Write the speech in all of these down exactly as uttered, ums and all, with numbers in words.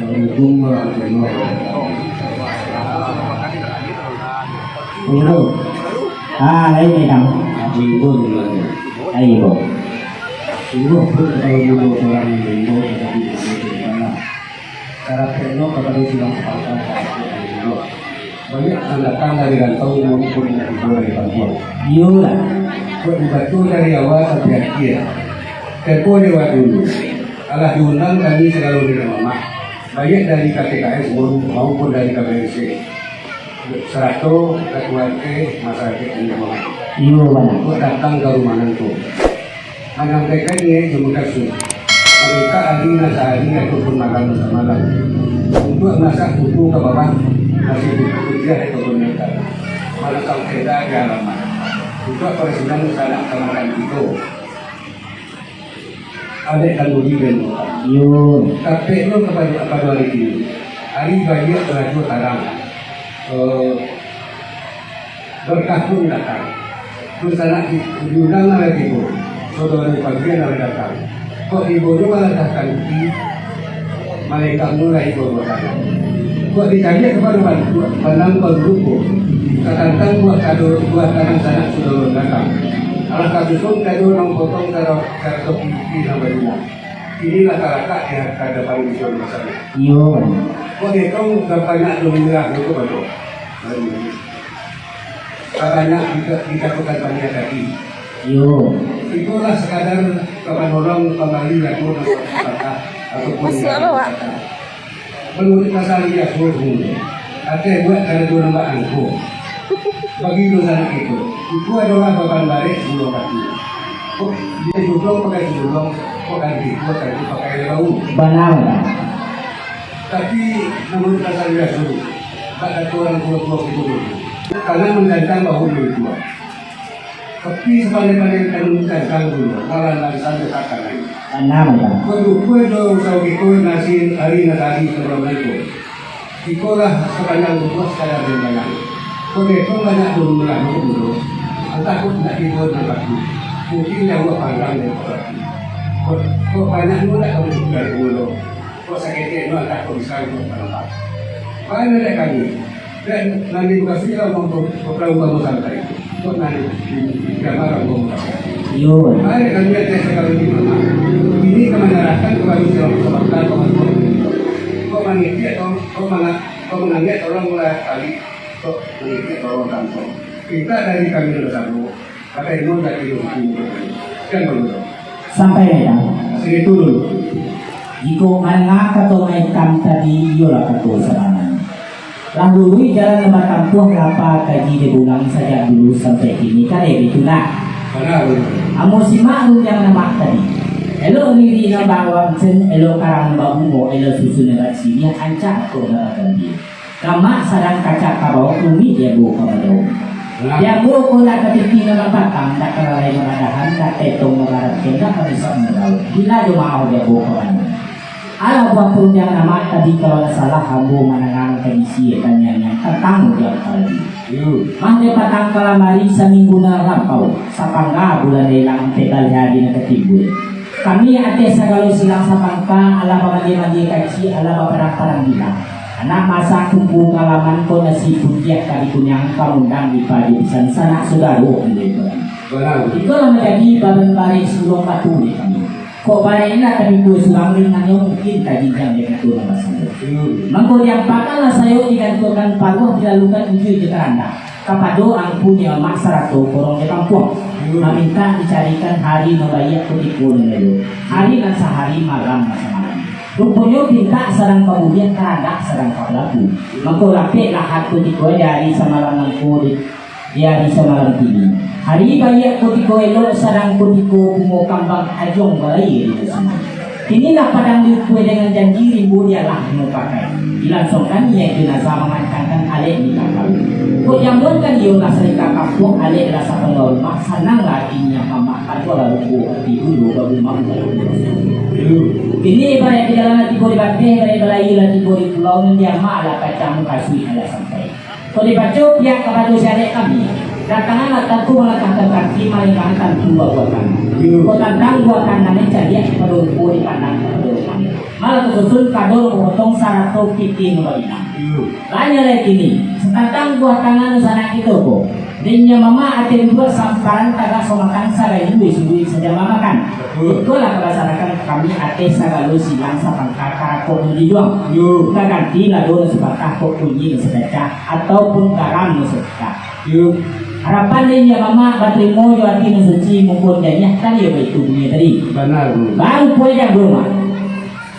Assalamualaikum warahmatullahi wabarakatuh. Ibu. Ah, lain ni, Kang. Ibu dulu. Ayo, Ibu. Ibu, kalau dulu orang Ibu, tapi Ibu tidak pernah. Cara penuh kepada sidang sepangka. Banyak yang datang dari rantau maupun dari luar dari kampung. Iyolah. Buat dibantu dari awal sampai akhir. Tempo lewat dulu. Alah diundang kami segalo di rumah. Banyak dari K T K S maupun dari K B R C. Sarato ketua R T masyarakat di rumah. Iyo, bana. Buat datang ke rumah nantu. Manyampaikan niaik jo mukasuik, mamintak ari nan sahari ataupun malam nan samalam, untuak masak putu ka bawah, nasi putu kuciah ataupun nangka, manasang tenda di halaman, untuak parasinan sanak kamanakan kito. Alek kanduri den. Iyo. Tapek lo kapado, kapado ari kini. Ari baiak lah jo tarang. Eh, Berkah pun datang. Dunsanak di, diundang lah tibo. Saudara pagian lah datang. Kok tibo tu malah datang di malaikat murah ibo datang. Kok dicari kepada bantu, banang barupo. Tatantang buah kado, buah tangan sanak saudara datang. Alah kasusun kado nang potong karo, karo topi nan bajulah. Inilah kalakak di hadapan Tuhan basamo. Iyo. Kok dietong banyak dong mirah tu baru. Baru. Banyak juga dikatakan banyak tadi. Iyo. Itulah sekadar panolong pambali atau patah ataupun. Masuk apa, Wak? Menurut pasal dia suruh ateh buat karajo nambah angko. Bagi dunsanak itu, itu adalah baban barek gulung batu. Kok dia julung pakai julung, kok kan itu pakai bau. Bana, bana. Tapi menurut pasal dia suruh, tak kata orang tua-tua itu dulu. Karena menggantang bahu dulu tua. Tapi sapandai-pandai kami tantang dulu, malah nan sampai kakan lagi. Tanam, Bang. Badukuah jo usaha kito nasi ari nan tadi sabalun itu. Ikolah sapanjang buah sakadar den bayang. Kodeto banyak dulu lah dulu. Antah kok nak tibo nan bagus. Mungkin nyawa panggang dari pagi. Kok, kok banyak nu nak kamu dari dulu. Kok saketek nu antah kok bisa untuk penampak. Mana dek kami? Dan nanti buka sila mampu berpeluang kamu santai. Kok nanti di, di, di kamar kamu santai. Iyo. Mari kami atas sekali di mana. Ini kami arahkan kepada sila kesempatan kamu. Kok mangitik atau kok mana, kok menanggit tolong mulai kali. Kok mangitik tolong kantong. Kita dari kami bersama. Pakai ilmu dari ilmu. Kan begitu. Sampai, Maikam. Sini turun. Jikok mandanga kato Maikam tadi, iyolah kato sabananyo. Lah luluih jalan nan batampuah, lapa kaji diulang sajak dulu sampai kini, kan baitu nah. Bana, bana. Ambo simak rundiang nan Mak tadi. Elok niri nan bawangsen, elok karang nan babungo, elok susun nan basiriah, ancak ato nan bagambia. Ka Mak sadang kacak ka bawah, rumik di ambo ka bajauah. Bana. Di ambo ko ndak katiti nan bapatang, ndak kalalai nan badahan, ndak kaetong nan baratian, ndak kamisak nan badaun. Gila jo maoh di ambo ka bana. Alah buah parundiangan Amak tadi, kalau ndak salah ambo mandanga nan ka bisi taniangnyo tantang rundiang tadi. Yo. Mah dek patang kalamari saminggu nan lampau, sapangga bulan nan ilang ampek baleh ari nan tatimbua. Kami ateh sagalo silang sapangka, alah bamandia-mandia kaciak, alah bapadang-padang bilang. Anak masak kumpua ka laman ko nasi putiah ka dikunyang, ka mundang dipaja pisan sanak sudaro andai ko. Ikolah manjadi baban barek suluang batu dek kami. Kok barek indak tapikua surang, ringangnyo mungkin tajinjang dek kato nan basando. Mangko diampakanlah sayok, digantuangkan paruah, dilalukan ujui jo karandak. Kapado angku nyo Mak sarato korong di kampuang, mamintak dicarikan hari nan baiak kutiko nan elok, hari nan sahari, malam nan samalam. Ruponyo pintak sadang ka buliah, karandak sadang ka balaku. Mangko lapeklah kutiko di hari samalam nangko di, di hari samalam kini. Hari baiak kutiko elok, sadang kutiko bungo kambang ajuang baraia di musim. Kini lah padang diukua dengan janji, rimbo dialah mupakai. Dilangsungkan niaik jenazah, mamancangkan alek nikah kawin. Kok jamuan kan iyo lah sarita kampuang, alek lah sapangga rumah, sanang lah ati nyo mamak, kaduo lah rupo ati dulu bagumam dalam. Kini ibarat di dalam lah tibo di bateh, ibarat balaia lah tibo di pulau, nan di amak lah kacang mukasuik alah sampai. Kok dibaco pihak kapado si alek kami, Datangan tantu malangkahkan kaki, malangkahkan tantu babuah tangan. Kok tantang buah tangan nan caliak kapado rupo, dipandang kapado rumah. Malah tasusun kado nan bapotong sarato pitih nan babinang. Banyak lai kini, satantang buah tangan nan sanak kito ko. Dek inyo mamak ateh duduak samparan tagak somakan sagayu suduik saja mamakan. Ikolah kabasarakan kami ateh sagalo silang sapangka karakok nan dijuang. Taganti lado nan sapatah kok kunyi nan sadacah ataupun garam nan sapatah. Harapan dek inyo mamak batarimo jo ati nan suci, muko janiah kan iyo baitu bunyi tadi. Bana, Guru. Baru pulang, Guru, Mak.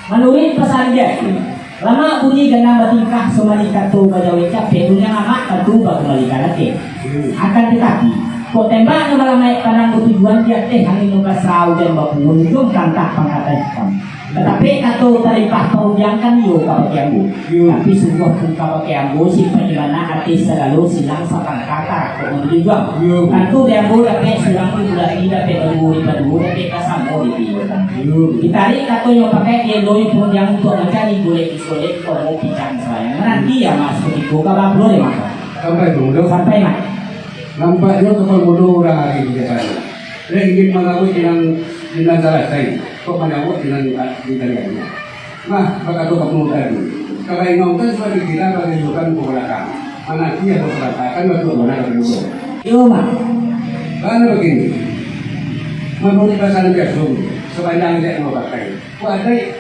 Manuruik pasan dia tu, lamak bunyi ganang batingkah, sumani kato bajawek capek, dunia amak tantu bakumbalikan ateh. Akan tatapi, kok tembak nan malamaik panang batujuan di ateh angin nan basa ujan bapungun, ujung tantah pangkatan hitam. Tatapi kato talimpah pangudiang kan iyo ka bakeh ambo. Tapi sungguah pun ka bakeh ambo, si panyimana ateh sagalo silang sapangka karakok nan batujuan. Tantu di ambo dapek surang di bulak, dapek baduo di paduo, dapek basamo di tigo. Ditarik katonyo pakai, dielo pangudiang untuak mancari bulek. Soleh komo picang sayang. Nanti ya, Mas, kutiko ka bablo deh, Mas. Sampai tu, Mudo. Sampai, Mas. Nampaknyo Tuan Mudo urang ari di jalan. Dek ingin mangawik inang, inang salasai, kok manyawak inang di taliangnyo. Nah, bakato kamu tadi, kalau inong tu sudah dikira bagi jukan ke belakang. Mananti ya, kok berantakan, waktu mana ka Mudo. Iyo, Mas. Karena begini, menurut perasaan biasa, sepanjang dia mau pakai, Wadai,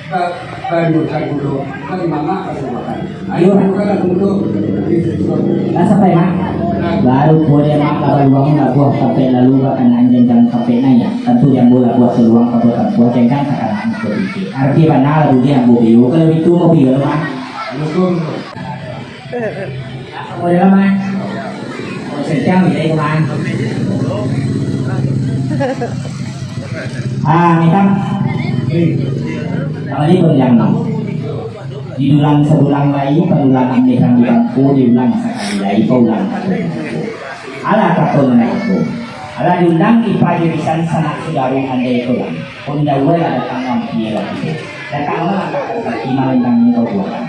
ba-, banyu sagulo, bari mamak ka subahan. Ayo, bukan aku tu. Lah sampai, Mak? Baru boleh, Mak, ka baluang labuah kapek lalu, bakanaan janjang kapek naiak. Tantu jambo labuah saluang ka batampuah, janjang takanaan ka bingkek. Arti bana lah budi ambo biyo, kalau itu mau biyo, Mak. Assalamualaikum. Boleh lah, Mak. Oh, sedang, ya, itu, Mak. Ah, minta. Kembali panjang, Mak. Diulang sabulan lai, panulang ameh rang di bangko, diulang sakali lai, paulang. Alah kato nan itu. Alah diundang di pajulisan sanak sudaro andai tulang. Pun jauah lah datang mampir lah. Datang lah angkat kaki malendang muka buatan.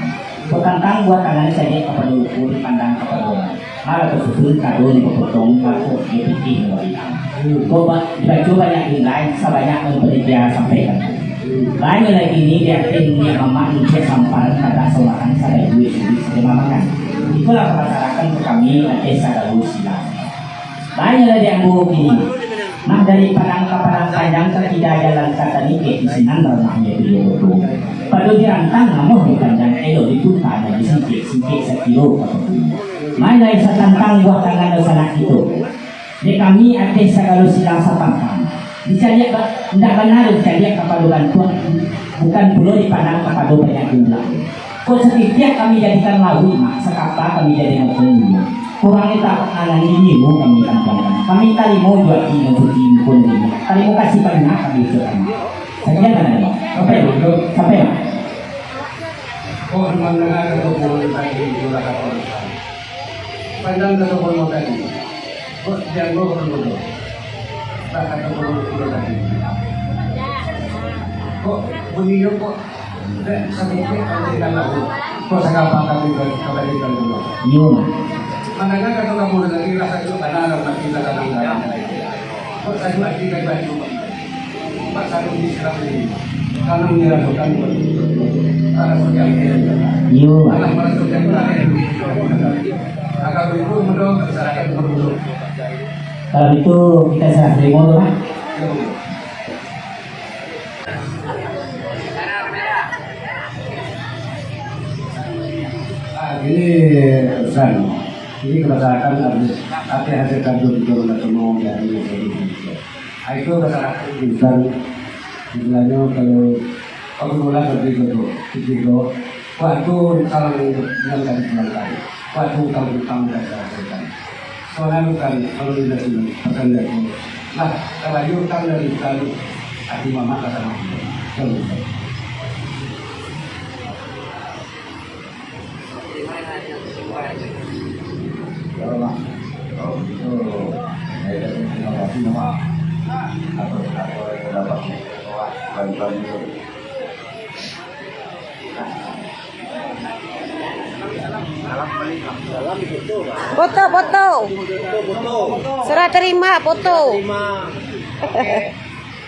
Kok tantang buah tangan caliak kapado rupo, dipandang kapado urang. Malah basusun kado dipotong, mako dipitih nan babinang. Kok ba-, dibaco banyak jumlah, sabanyak nan panitia sampaikan. Banyak lagi ni di ateh niniak mamak, niniak samparan, kada somakan, sada duit, duit saja mamakan. Ikolah kabasarakan ka kami ateh sagalo silang. Banyak lah di ambo kini. Nah, dari padang ka padang panjang, takida jalan ka tanikek, di sinan ranah nyo tu jo koto. Pado dirantang namuah dipanjang, elok diputa nan disingkek-singkek sakiro ka pangulu. Main lai satantang buah tangan sanak kito. Dek kami ateh sagalo silang sapantang. Dicaliak ba-, indak bana dicaliak kapado bantuak, bukan pulo dipandang kapado banyak jumlah. Kok satitiak kami jadikan lauik, Mak, sakapa kami jadikan pangulu. Kurang letak angan diniru kami tampangkan. Kami tarimo jo ati nan suci muko dirimu. Tarimo kasih banyak kami ucapkan. Sakian kan, Mak. Sampai, Mak. Sampai, Mak. Kok mandanga kato guru tadi, itulah kato Tuhan. Pandang kato guru tadi. Kok janggo kato guru. Tak kato guru tadi. Kok bunyi kok Dek, sadikit pantikan lagu. Kok sagapa kami ka-, kabalikan dulu? Iyo, Mak. Mandanga kato kamu tadi, rasa tu bana, mati dalam dalam. Kok sajo ati ka baju. Pak Sarung di Serang ini. Karena menyerahkan buat itu. Karena seperti yang dia. Iyo, Mak. Alah, merasa dia. Agak begitu, mudah, masyarakat berguru. Kalau itu, kita serah terima dulu, Mak. Iyo. Ah, gini, San. Ini kemasalahan habis, apa hasil kandung itu, udah semua dari itu. Ah, itu masalah urusan. Sebenarnya kalau aku mulai dari itu, itu, waktu salah yang tadi bilang tadi, waktu utang-utang dan sebagainya. Soalnya bukan, kalau tidak sini, bukan dari sini. Nah, kalau utang dari utang, hati mamak kata mamak. Kalau Kalau, Mak, kalau begitu, saya ucapkan terima kasih, Mak, atas apa yang saya dapat bantuan itu. Foto, foto. Serah terima, foto.